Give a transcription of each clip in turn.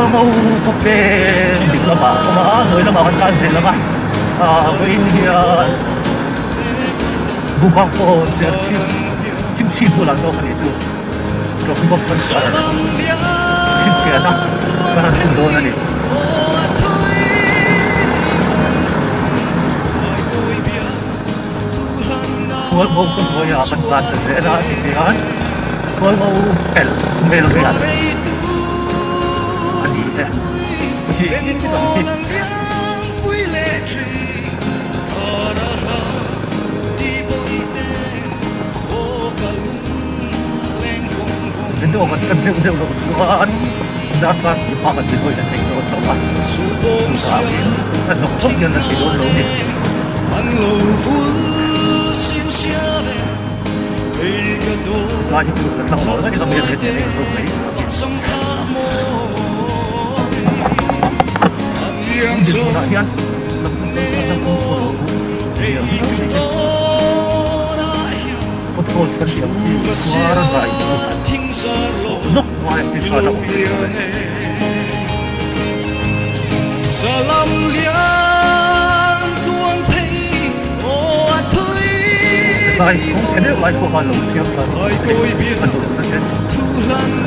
Hualngo khawpeng dik lamah a awm a, hnuai lamah kan tan zel ang a, ah vawiin hian Bubak pawh Serchhip Chhingchhip bulah zawk a nih chu Trophy box kan chhar chhinchhiahna kan han hun dawn a ni. Hualngo ka hnuaiah kan tlan ta zel a tikhian Hualngo pel hmel riat a ni e hi ang hi. Video kan en deuh deuh loh chuan darkar hnih bak an video in a thei dawn lo a, chuvangin a zawng zawng hian a ti dawn lo a ni. Lai hi chu ka tlang lo mai ka hmel hriat nen a inzawm mai a ni. Dinhmunah hian Football kan tih ang chi khuar a zai chu zawk ngai ang tih kha a awm thei lo e. Zai kawng chhe deuh lai pawh khan lo siam tha thei a duh na che.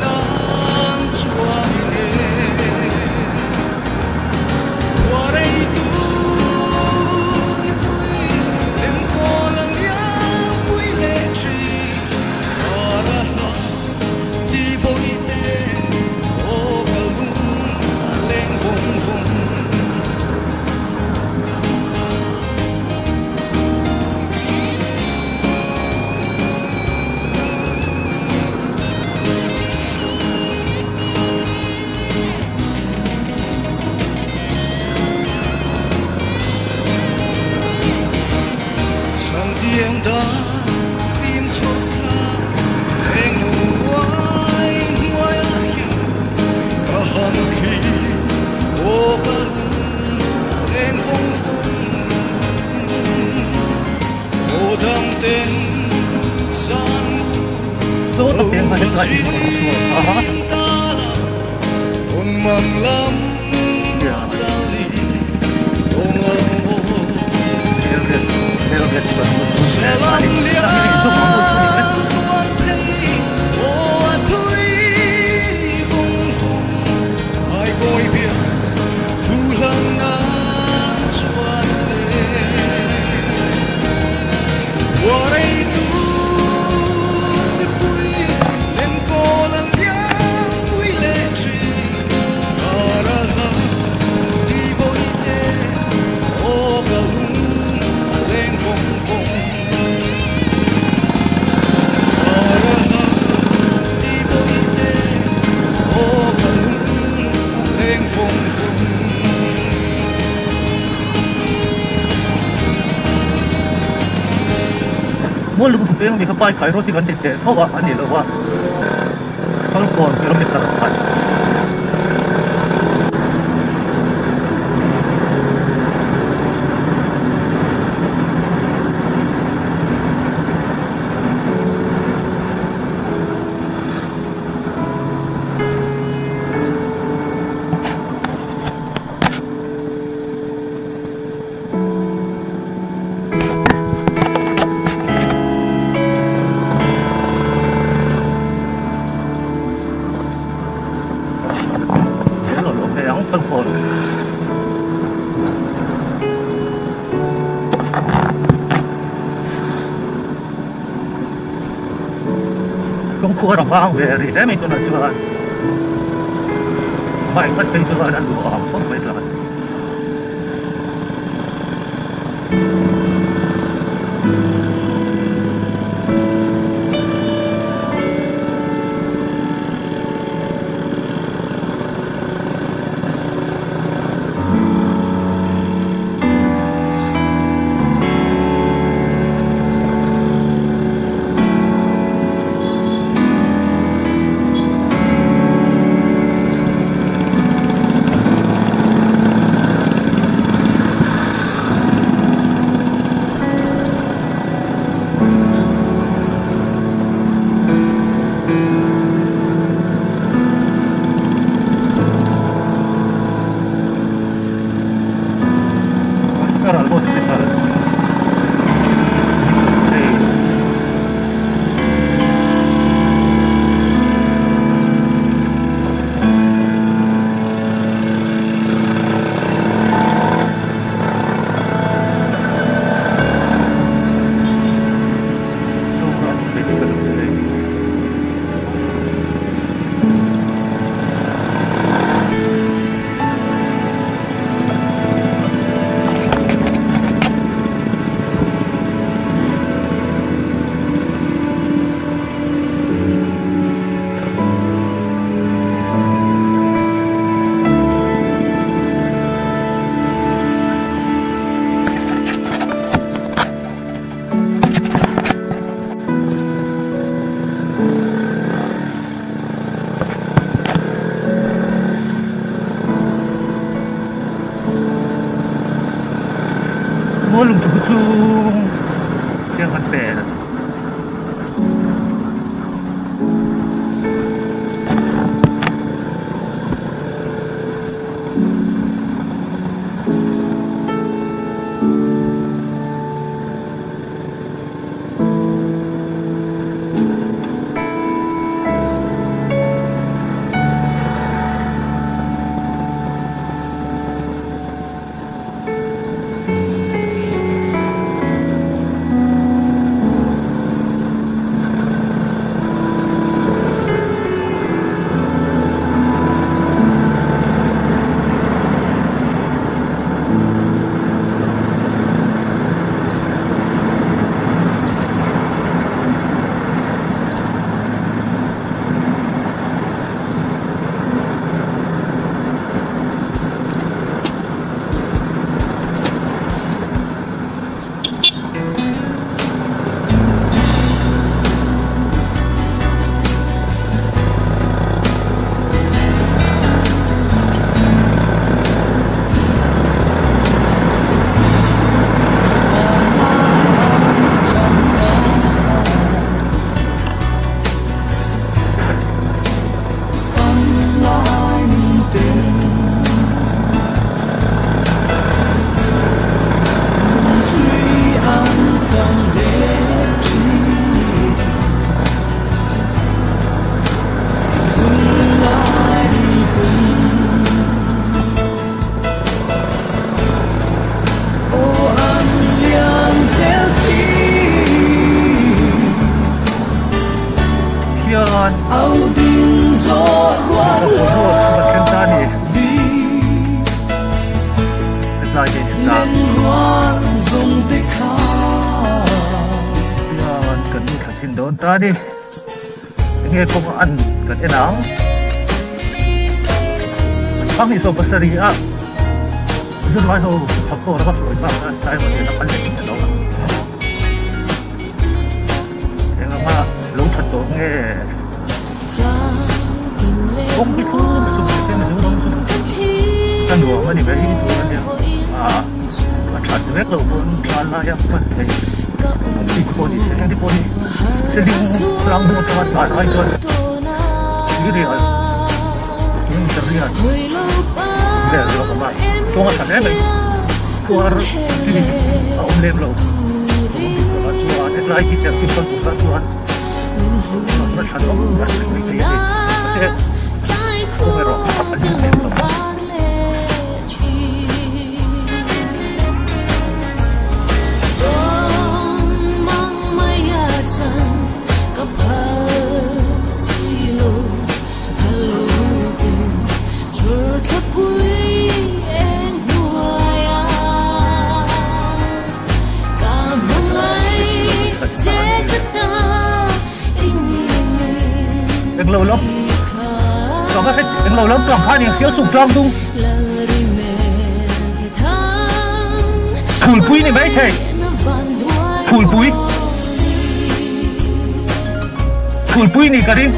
Mual lung peng mi kha pai khai rawt hi kan ti teh tho a a ni lo a Falkawn kilometer khat. Kawngkhuar a vang ve rih hle mai tunah chuan bike khat phei chuan a luah ang khawp mai tlat. Lungthu chung tiang kan pel. Khian kan thleng ta a ni. Hetlai te in tlang hian kan nu thla chhin dawn ta a ni. Enge kawng a an kan en ang. Thang hi 70 a zirlai ho chhak tawr a ka sawi tak a tlai maw nen a kan leh ta lo a. Eng anga lo that tawh nge kawng hi thlum thlum leh te Mizoram chu ka nuam a ni mai tur a nia a a that vek loh pawn thla lai a hman theih chi pawh ni se heng te pawh hi seling tlang hnung atanga tlan ai chuan tuirial interial vel zawk awm a kawng a tha hle mai khuar chi a awm lem lo chuan hetlai hi serchhip kal tur ah chuan a tha awm ber mai thei a ni mahse kawng erawh a hlim lem lo. Englo lam englo lam tlang khan in sial suk tlang dung phulpui ni mai thei phulpui phulpui ni ka ring.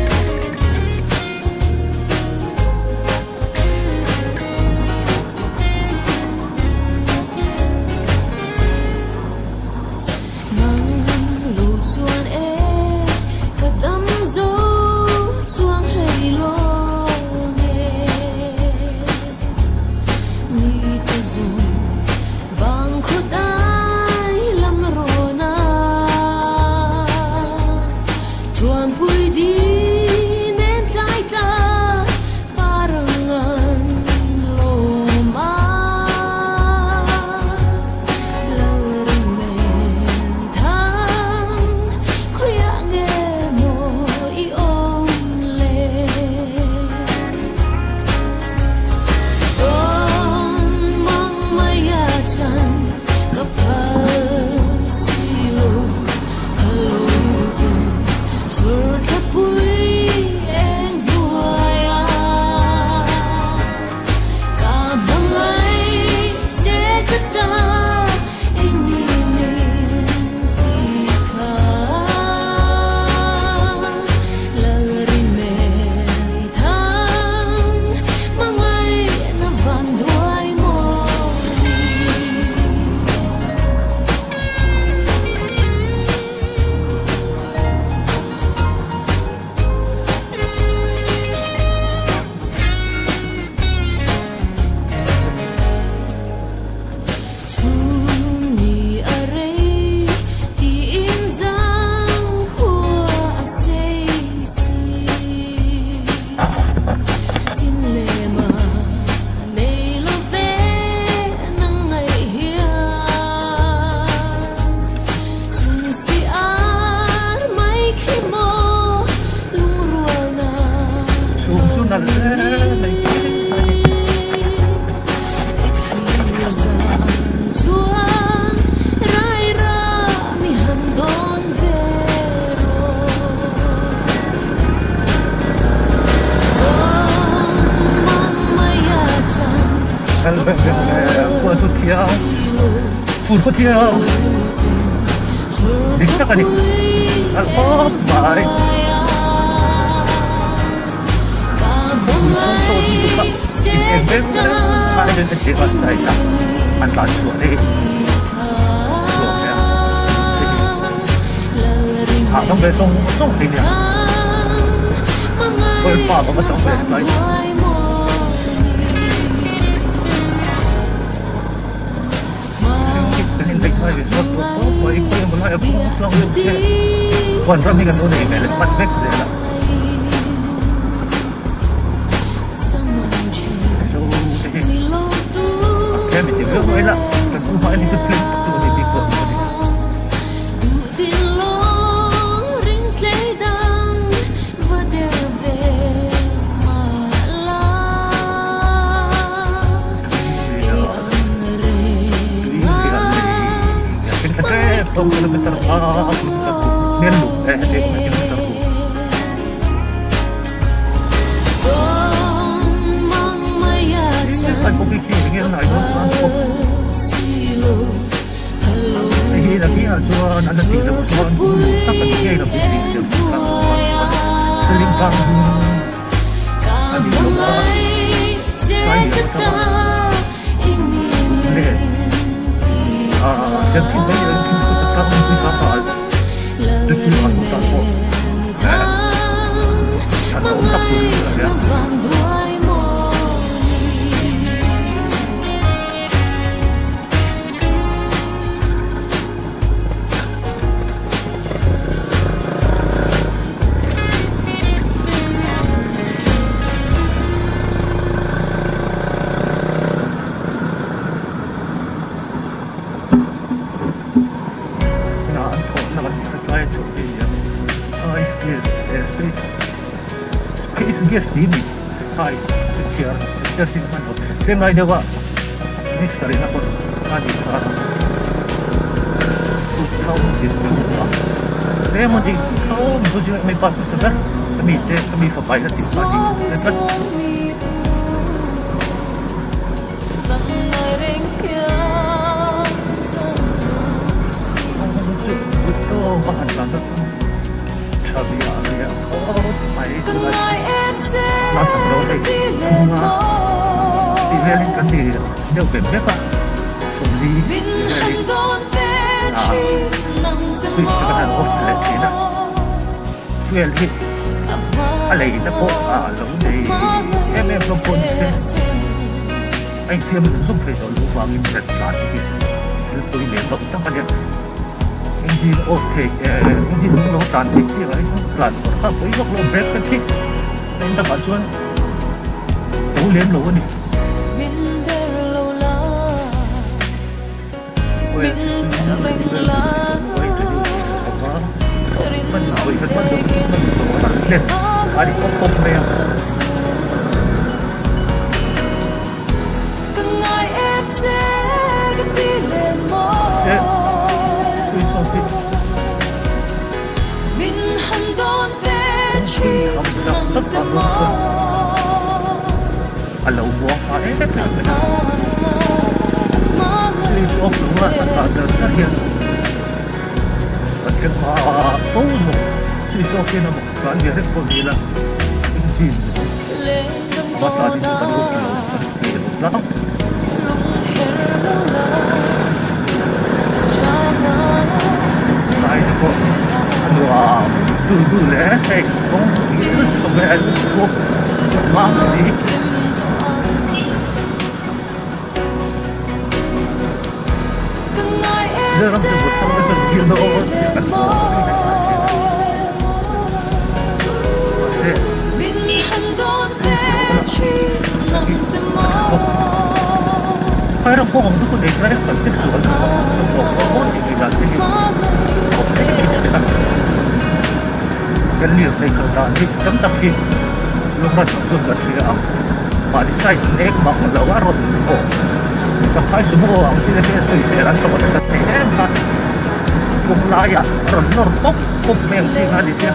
Fur khawthiang dik tak a ni nalh khawp mai. Ui sawm sawm lutuk a in en veng veng a en en tir a side ah an tlan chhuah te hi nuam hle a hei hi hahdam ve sawng sawng thei nia oil palm a va tam ve hlai. Huan ram hi kan lo nei ve leh hman vek zel a. So te hi a tlem in ti viau mai la kan hmu hma hi chu tlem tak chu a ni bik dawn lo a ni. A nih loh a, tlai leh atanga leh ah hian thil mai leh thil chu tak tak pui kha a chu chu an awm pawh eh an awm tak tur chu a nia. Tlem lai deuh a minister in a hawn a nih kha 2002 a tlem a ni chu mi pass hmasa ber ka mi te ka mi fapa in a tih kha a ni tlat. Deuh vek vek a 40 tih velin ah switch te kan han off leh thin a fuel hi a lei na pawh ah lo nei em em hlawm pawh ni se a insiam zung zung thei tawh loh vangin ret tlan te hi thil pawi lem loh tak a nia engine off thei eh engine hnung lo tlan theih chiah ah hi chuan tlan kawr kha pawi vak lo brake te khi a in takah chuan to lem lo a ni. A lo buang phah em em mai a. Switch off lo a a tah dar dar hian kan thleng hma a fo maw switch off hian a mak tlan ve reng pawh ni ila engine a va tlan in chu kan off lo kan thei lo tlang. Lai te pawh a nuam dul dul e hei kawng hi lutuk e a lutuk mang si. Mizoram chu vut thang nasa zir na awm a kan haw a ni nasa thin a mahse Phai ram kawng ang chu hun ei lai kan te sual tih dan te hi a awm mai thin a kan lirthei kal dan hi tam tak hi lung ran ang chuan kan hria ang mahni side nek mak lo a rawn haw ka phai sumo ang chi te hi a sawi zel an tawh nasa thei em kha kawng laiah a rawn nawr pawp pawp mai ang chi kha a ni sia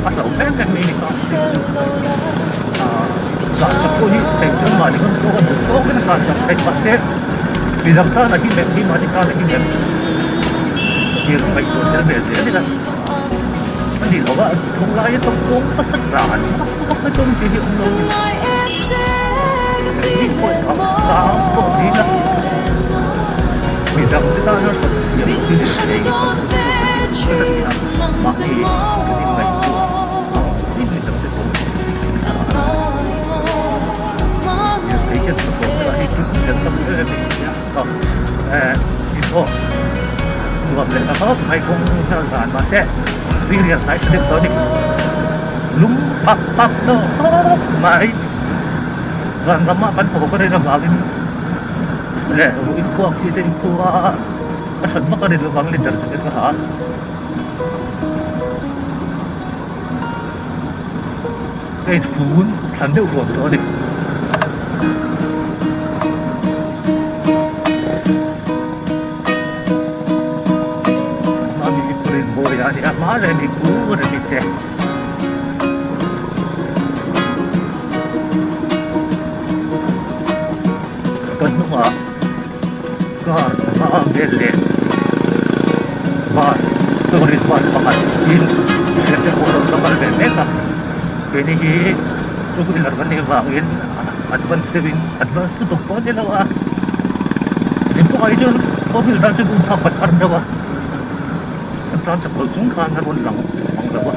a hlauh em em mai a ni kha ah tlan chak pawh hi thei chuan mahni hun pawh a duh tawk in a tlan chak theih mahse. Midang tan a him em hi mahni tan a him em tih ngaihtuah tel ve zel ila a ni lo a, thawng laia tawng kawng hmasa dan vak vak a tawng tih hi awm lo a ni. Engtin pawh ang sang pawh ni ila midang te tana hran thiam loh hi leh thei kan awm chu ka ti tlat a ni a, mahni kan inngaihtuah ang hi midang te pawh Lum pak pak tawp mai van ramah kan haw ka rin avangin leh inkhua ang chi te inkhua a hran vak a ni lovang leather jacket ka ha a. Ka infun thlan deuh ruam tawh a ni. Mami hi Purin Bawi a ni a, hma leh mi pu remi te. Ka hnungah car hma vel leh bus tourist bus pakhat in hrem te pawh a rawn la kal ve mek a. Keini hi two wheeler kan nih vangin advance deuhin advance lutuk pawh a ni lo a, engpawh ah hi chuan four wheeler tan chuan um phak pat har deuh a, kan tan chak lo chung khan a rawn lang ang lo a.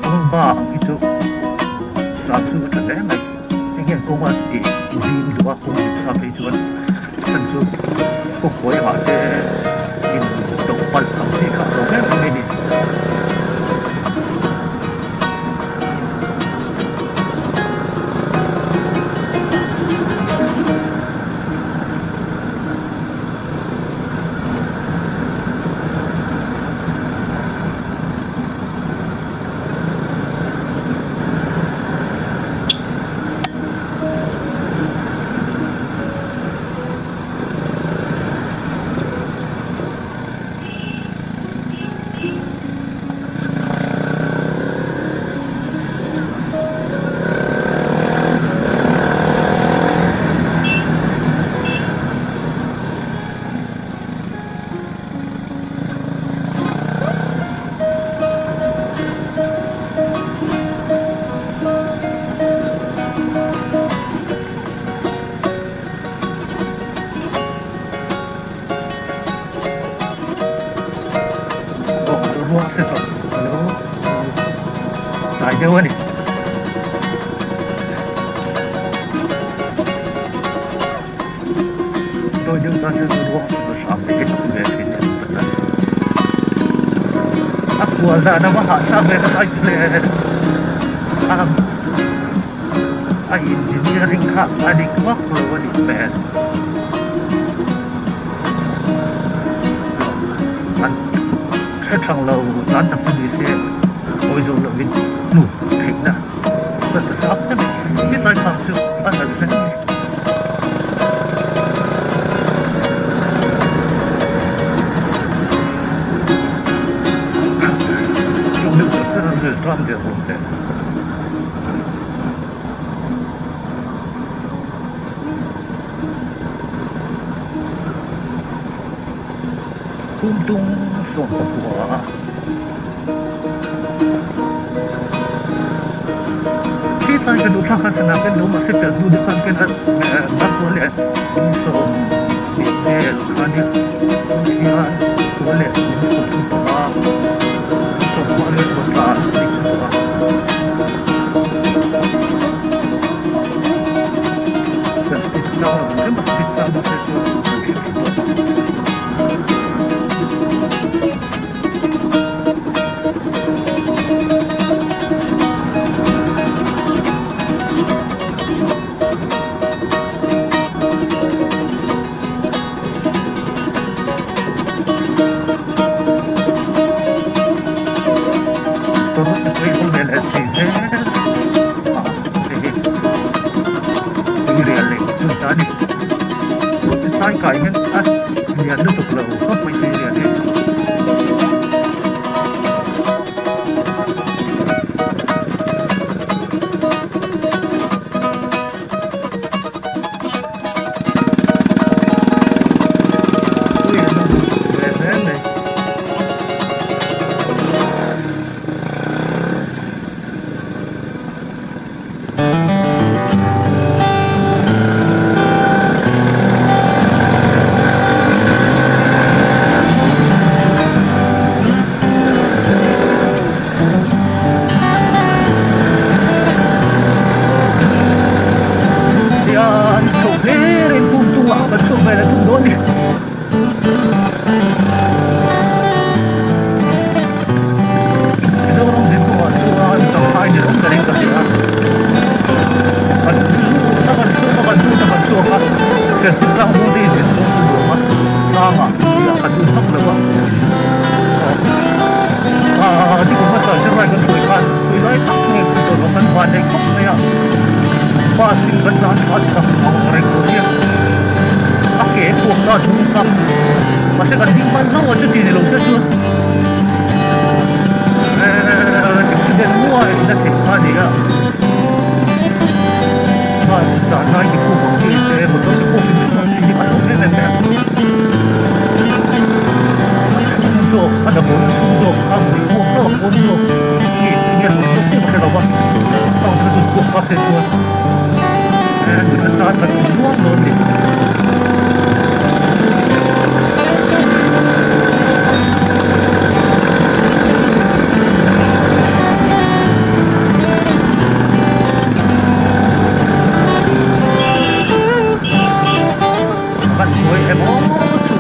Kawngba ang hi chu tlan chu a tha hle mai hei hian kawng a tih zim duh a kawng zip sa phei chuan chhan chu kawngkawi angah te in do palh ang chi kha a lo em em mai a ni. Ruah hre tawh ka lo tlai deuh a ni. Dawi deuh tan hian ruah chu hram te hi a ve thin a ni. A kual dan a va hahthlak ve ka tlai chu le. A engineering kha a dik vak lo a nih hmel. An hre thang lo tan tak chu ni se awi zawh lovin hnu theihna ka ta sak ta mai. Hetlai phak chu a nalh hle mai. Chung deuh tak chu an rel tlang der hlawm teh. Khumtung 16. Khi Tlai ka duh thlak a sana ken lo mahse pian hnu deuh khan ken a dar leh min sawm tih vel kha nia tun hian tual leh min sawm thum tawh a sawm pawh leh tual tla tih chu tawh a. Speed tlang lo tlem a speed tlang mahse chuan kan hriat thin tawh. Lian lutuk lo khawp mai tui lian hi. Tui an awm ve hle mai. Tian chho hler in pum chungah kan chhuak vel a tum dawn ni. Mizoram din kawngah chuan Champhai ni rawng berin ka hria a, kan lut a kan chhuak a kan lut a kan chhuak a, Chelsea tlang bung te hi zin kawng chu nuam a, tlangah tih ah kan lut vak lo a, aaa ni kum hmasa zirlai kan sawi khan tui lai tak nge kan tawh lo kan van nei khawp mai a, bus in kan tlan tha chak ang reng lo hian a ke kuak ta chung kha mahse kan ding hman hlauh a chuti ni lo se chuan accident nuai na theih kha a ni a bus dan lai ni khum ang chi te motor te pawh hrim hrim ang chi hi a hlauh em em mai a a chhung zawk a damdawi chhung zawk a mui kuak hlauh a pawn zawk hi enge a sawi zawk chiah ka hre lo va sound kha chu kuak ta se chuan. A chan kan awm nuam dawn ni. Kan sawi em aw chu.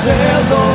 Zel dawn.